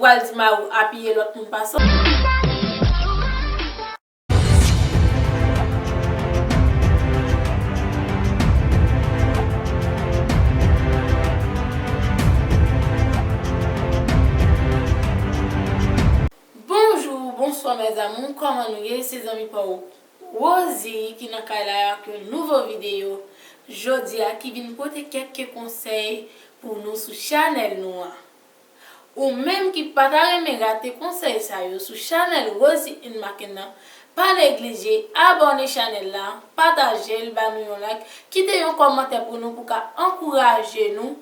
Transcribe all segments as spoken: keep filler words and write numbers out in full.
pral di mari w apiye lòt moun pase w. Bonjou, bonswa mes amours, kòman nou ye? Se zanmi pa w Rosie ki nan kay la ak yon nouvo videyo jodi a ki vin pote kèk konsèy pou nou sou chanèl nou an. Ou menm ki pa ta renmen rate konsèy sa yo sou chanèl Rosie and Maken nan, pa neglije abòne chanèl la, pataje l, ba nou yon like, kite yon kòmantè pou nou pou ka ankouraje nou,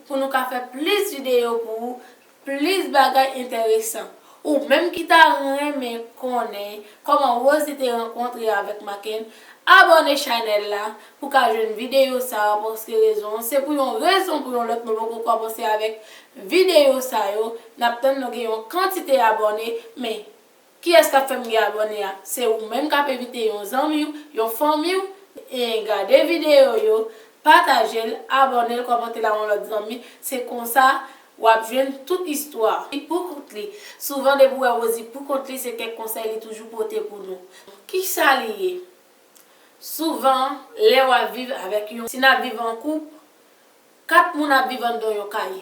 pou nou ka fè plis videyo pou ou, plis bagay enteresan. Ou menm ki ta renmen konnen kòman Rosie te rankontre avèk Maken, abòne chanèl la pou ka jwenn videyo sa a, paske rezon an se pou yon rezon, pou yon lòt, nou poko kòmanse avèk videyo sa yo, n ap tann nou gen yon kantite abòne, men kiyès k ap fè m gen abòne a? Se ou menm k ap envite yon zanmi w, yon fanmi w, e gade videyo yo, pataje l, abòne l, kòmante l a yon lòt zanmi. Se konsa w ap jwenn tout istwa. Li pou kont li. Souvan depi w wè Rosie pou kont li, se kèk konsèy li toujou pote pou nou. Kisa li ye? Souvan, lè w ap viv avèk yon, si n ap viv an koup, kat moun ap viv anndan yon kay.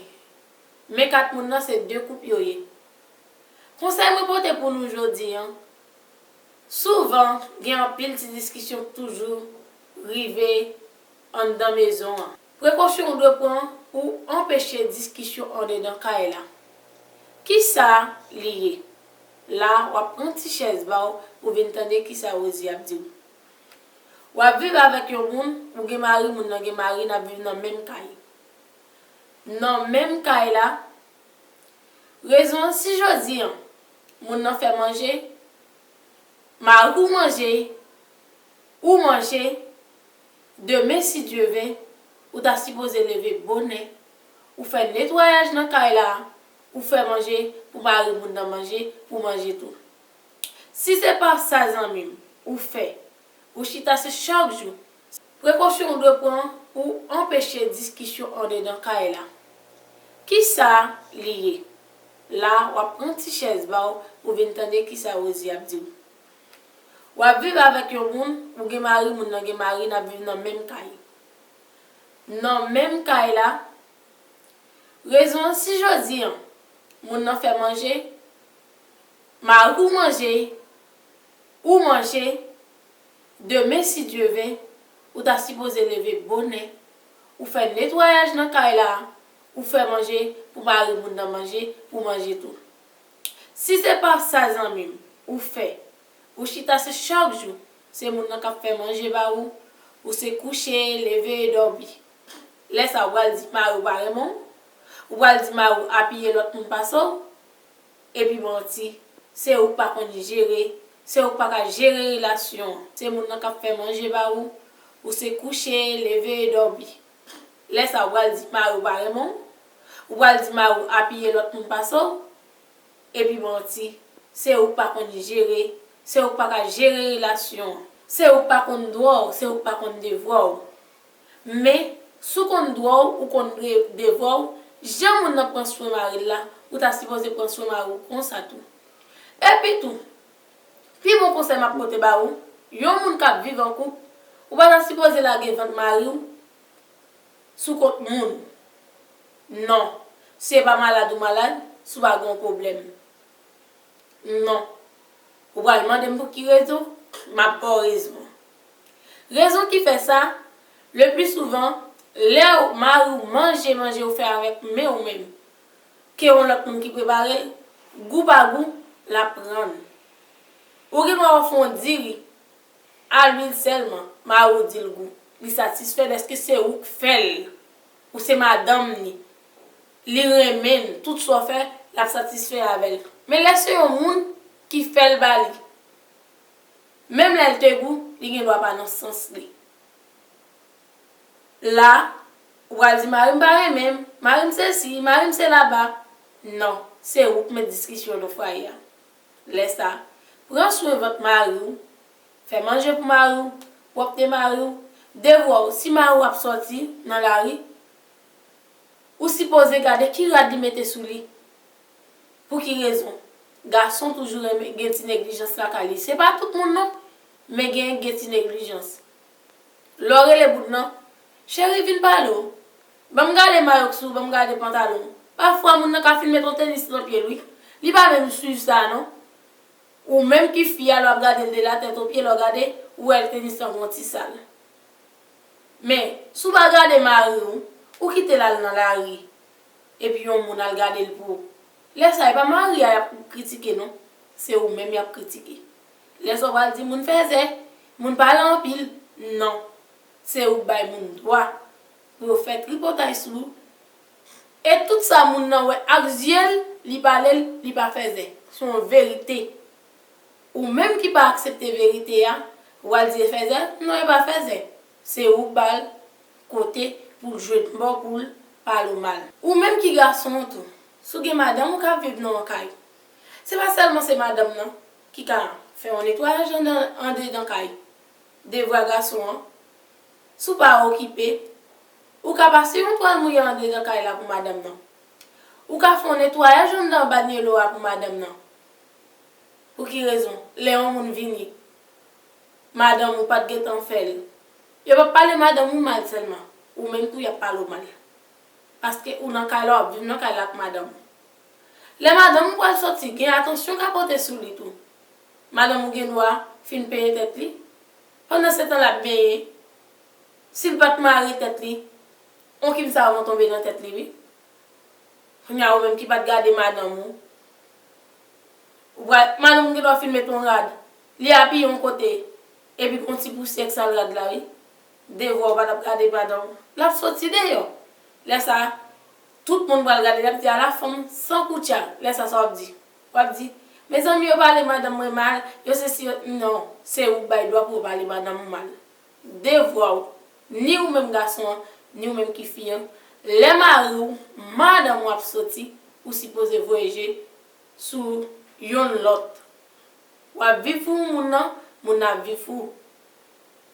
Men kat moun nan se de koup yo ye. Konsèy mwen pote pou nou jodi an, souvan gen anpil ti diskisyon k toujou rive anndan mezon an. Prekosyon w dwe pran pou anpeche diskisyon andedan kay la. Kisa li ye? La, w ap pran ti chèz ba w pou vin tande kisa Rosie ap di w. W ap viv avèk yon moun, ou gen mari, moun nan gen mari, n ap viv nan menm kay. Nan menm kay la, rezon an, si jodi an, moun nan fè manje, mari w manje, ou manje, demen, si Dye ve, ou ta sipoze leve bonè, ou fè netwayaj nan kay la, ou fè manje pou mari moun nan manje, pou manje tou. Si se pa sa, zanmi m, ou fè, ou chita se chak jou. Prekosyon w dwe pran pou anpeche diskisyon andedan kay la. Kisa li ye? La, w ap pran ti chèz ba w pou vin tande kisa Rosie ap di w. W ap viv avèk yon moun, ou gen mari, moun nan gen mari, n ap viv nan menm kay. Nan menm kay la, rezon an, si jodi an, moun nan fè manje, mari w manje, ou manje, demen, si Dye ve, ou ta sipoze leve bonè, ou fè netwayaj nan kay la, ou fè manje pou mari moun nan manje, pou manje tou. Si se pa sa, zanmi m, ou fè, ou chita se chak jou, se moun nan k ap fè manje ba ou, ou se kouche, leve, dòmi. Lè sa a, ou pral di mari w pa renmen w, ou pral di mari w apiye lòt moun pase w, epi manti, se ou k pa konn jere, se ou k pa ka jere relasyon an. Se moun nan k ap fè manje ba ou, ou se kouche, leve, dòmi. Lè sa a, ou pral di mari w pa renmen w, ou pral di mari w apiye lòt moun pase w, epi manti, se ou k pa konn jere, se ou k pa ka jere relasyon an. Se ou k pa konn dwa w, se ou k pa konn devwa w. Men, si w konn dwa w, ou konn de-, devwa w, jan moun nan pran swen mari l la, ou ta sipoze pran swen mari w konsa tou. Epi tou, pi bon konsèy m ap pote ba ou, yon moun k ap viv an koup, ou pa ta sipoze lage vant mari w sou kont moun. Non, si w pa malad ou malad, si w pa gen yon pwoblèm. Non. Ou pral mande m pou ki rezon? M ap ba w rezon an. Rezon ki fè sa, le pli souvan, lè w, mari w manje manje ou fè avèk men w menm, ke yon lòt moun ki prepare l, gou pa gou, l ap rann. Ou gen dwa w fè yon diri, a lwil sèlman, mari w di l gou. Li satisfè dèske se ou k fè l. Ou se madanm li. Li renmen l. Tout sa w fè, l ap satisfè avè l. Men lè se yon moun ki fè l ba li, menm lè l te gou, li gen dwa pa nan sans li. La, ou pral di, "Mari m pa renmen m, mari m sesi, mari m se laba." Non, se ou k met diskisyon nan fwaye a. Lè sa, pran swen vant mari w, fè manje pou mari w, pwòpte mari w, devwa w, si mari w ap sòti nan lari, ou sipoze gade ki rad li mete sou li. Pou ki rezon? Gason toujou renmen gen ti neglijans lakay li. Se pa tout moun non, men gen, gen ti neglijans. Lè w rele bout nan, cheri, vin pale w. Ban m gade mayo k sou ou, ban m gade pantalon w. Pafwa, moun nan ka fin met yon tenis nan pye l, wi. Li pa menm swiv sa, non. Ou menm ki fi a, lè w ap gade l de latèt o pye, lè w gade, ou wè tenis lan gon ti sal. Men, si w pa gade mari w, ou kite l al nan lari, epi yon moun al gade l pou ou. Lè sa, e pa mari a y ap kritike, non. Se ou menm y ap kritike. Lè sa, w pral di moun fèzè, moun pale anpil. Non. Se ou k bay moun dwa pou yo fè tripotay sou ou. E tout sa moun nan wè ak zye l, li pale l, li pa fèzè. Se yon verite. Ou menm ki pa aksepte verite a, w al di e fèzè, non, e pa fèzè. Se ou k ba l kote pou l jwe bò pou l pale w mal. Ou menm ki gason tou, si w gen madanm ou k ap viv nan yon kay, se pa sèlman se madanm nan ki ka fè yon netwayaj anndan, andedan kay. Devwa gason an, si w pa okipe, ou ka pase yon twal mouye andedan kay la pou madanm nan. Ou ka fè yon netwayaj anndan banyelo a pou madanm nan. Pou ki rezon? Lè yon moun vini, madanm ou pa t gentan fè l. Yo p ap pale madanm ou mal sèlman, ou menm tou y ap pale w mal. Paske ou nan kay la, w ap viv nan kay la ak madanm ou. Lè madanm ou pral soti, gen atansyon k ap pote sou li tou. Madanm ou gen dwa fin penyen tèt li. Pandan se tan l ap benyen, si l pa t mare tèt li, on kibsav tonbe nan tèt li, wi. Kounye a, ou menm ki pa t gade madanm ou, ou pral, madanm ou gen dwa fin met yon rad, li apiye yon kote, epi gon ti pousyè k sal rad la, wi. Devwa w pa t ap gade madanm ou, l ap soti deyò. Lè sa, tout moun pral gade, l ap di, "Ala fanm san koutcha." Lè sa, sa w ap di? W ap di, "Mezanmi, yo pale madanm mwen mal, yo sesi, yo," non, se ou k bay dwa pou yo pale madanm ou mal. Devwa w, ni ou menm gason an, ni ou menm ki fi an, lè mari w, madanm w ap soti, ou sipoze voye je sou yonn lòt. W ap viv pou moun nan, moun nan ap viv pou ou.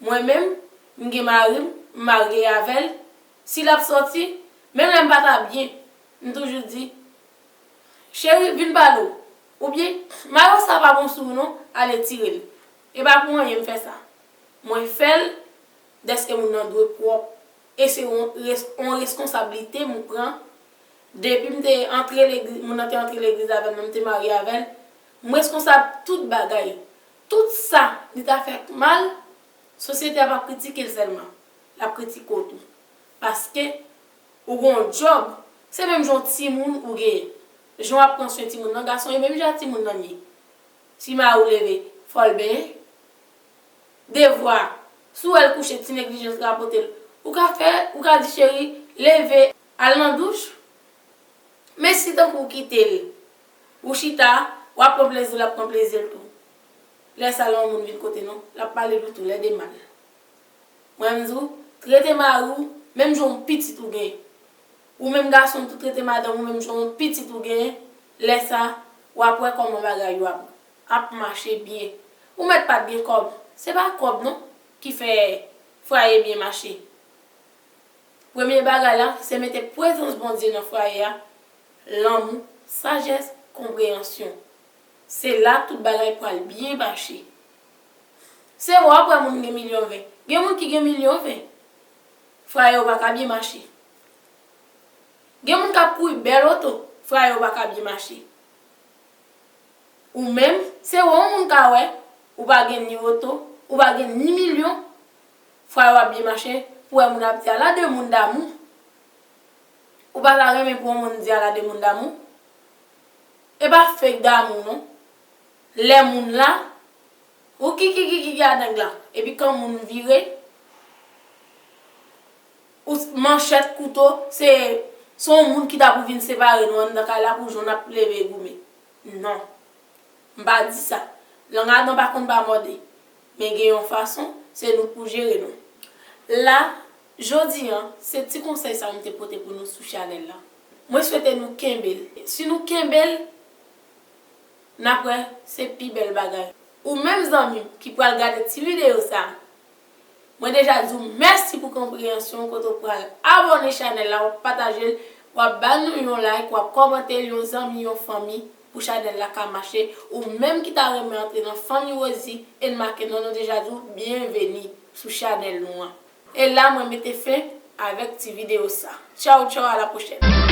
Mwen menm, m gen mari m, m marye avè l. Si l ap soti, menm lè m pa ta byen, m toujou di, "Cheri, vin pale w." Oubyen, "Mayo sa pa bon sou ou non, ale tire l." E pa pou anyen m fè sa. Mwen fè l dèske moun nan dwe pwòp. E se yon res-, yon reskonsablite m pran. Depi m te antre legliz, moun nan te antre legliz avè m, m te marye avè l, m reskonsab tout bagay. Tout sa li ta fè k mal, sosyete a p ap kritike l sèlman. L ap kritike w tou. Paske ou gen yon djòb, se menm jan yon timoun ou genyen. Jan w ap pran swen timoun nan, gason e menm jan ak timoun nan ye. Si mari w leve, fò l benyen. Devwa, si w wè l kouche, ti neglijans rapote l, ou ka fè, ou ka di, "Cheri, leve, al nan douch." Men si tankou w kite l, ou chita, w ap pran plezi, l ap pran plezi l tou. Lè sa, lè yon moun vin kote nou, l ap pale nou tou lè de mal. Mwen, m di w, trete mari w menm jan yon pitit ou genyen. Ou menm gason tou, trete madanm ou menm jan yon pitit ou genyen. Lè sa, w ap wè kòman bagay yo ap, ap mache byen. Ou mèt pa t gen kòb. Se pa kòb non ki fè fwaye byen mache. Premye bagay la, se mete prezans Bondye nan fwaye a, lanmou, sajès, konpreyansyon. Se la tout bagay pral byen mache. Se wè w ap wè moun gen milyon ven. Gen moun ki gen milyon ven, fwaye yo pa ka byen mache. Gen moun k ap kouri bèl oto, fwaye yo pa ka byen mache. Ou menm, se wè yon moun ka wè, ou pa gen ni oto, ou pa gen ni milyon, fwaye w ap byen mache, pou wè moun ap di, "Ala de moun damou." Ou pa ta renmen pou yon moun di, "Ala de moun damou." E pa fake damou non. Lè moun la, ou kikikikiki a nèg la, epi kan moun vire, ou s-, manchèt, kouto, se, se yon moun ki ta pou vin separe nou anndan kay la pou jwenn ap leve goumen. Non. M pa di sa. Lang adan pa konn pa mòde. Men gen yon fason, se nou k pou jere nou. La, jodi an, se ti konsèy sa m te pote pou nou sou chanèl la. Mwen swete nou kenbe l. Si nou kenbe l, n ap wè se pi bèl bagay. Ou menm zanmi m ki pral gade ti videyo sa, mwen deja di w mèsi pou konpreyansyon w kote w pral abòne chanèl la, w ap pataje l, w ap ba nou yon like, w ap kòmante l, yon zanmi, yon fanmi. pou chanèl la ka mache. Ou menm ki ta renmen antre nan fanmi Rosie and Makenò, nou deja di w byenveni sou chanèl nou an. E la mwen mete fen avèk ti videyo sa. Tchaw tchaw, a la pwochèn.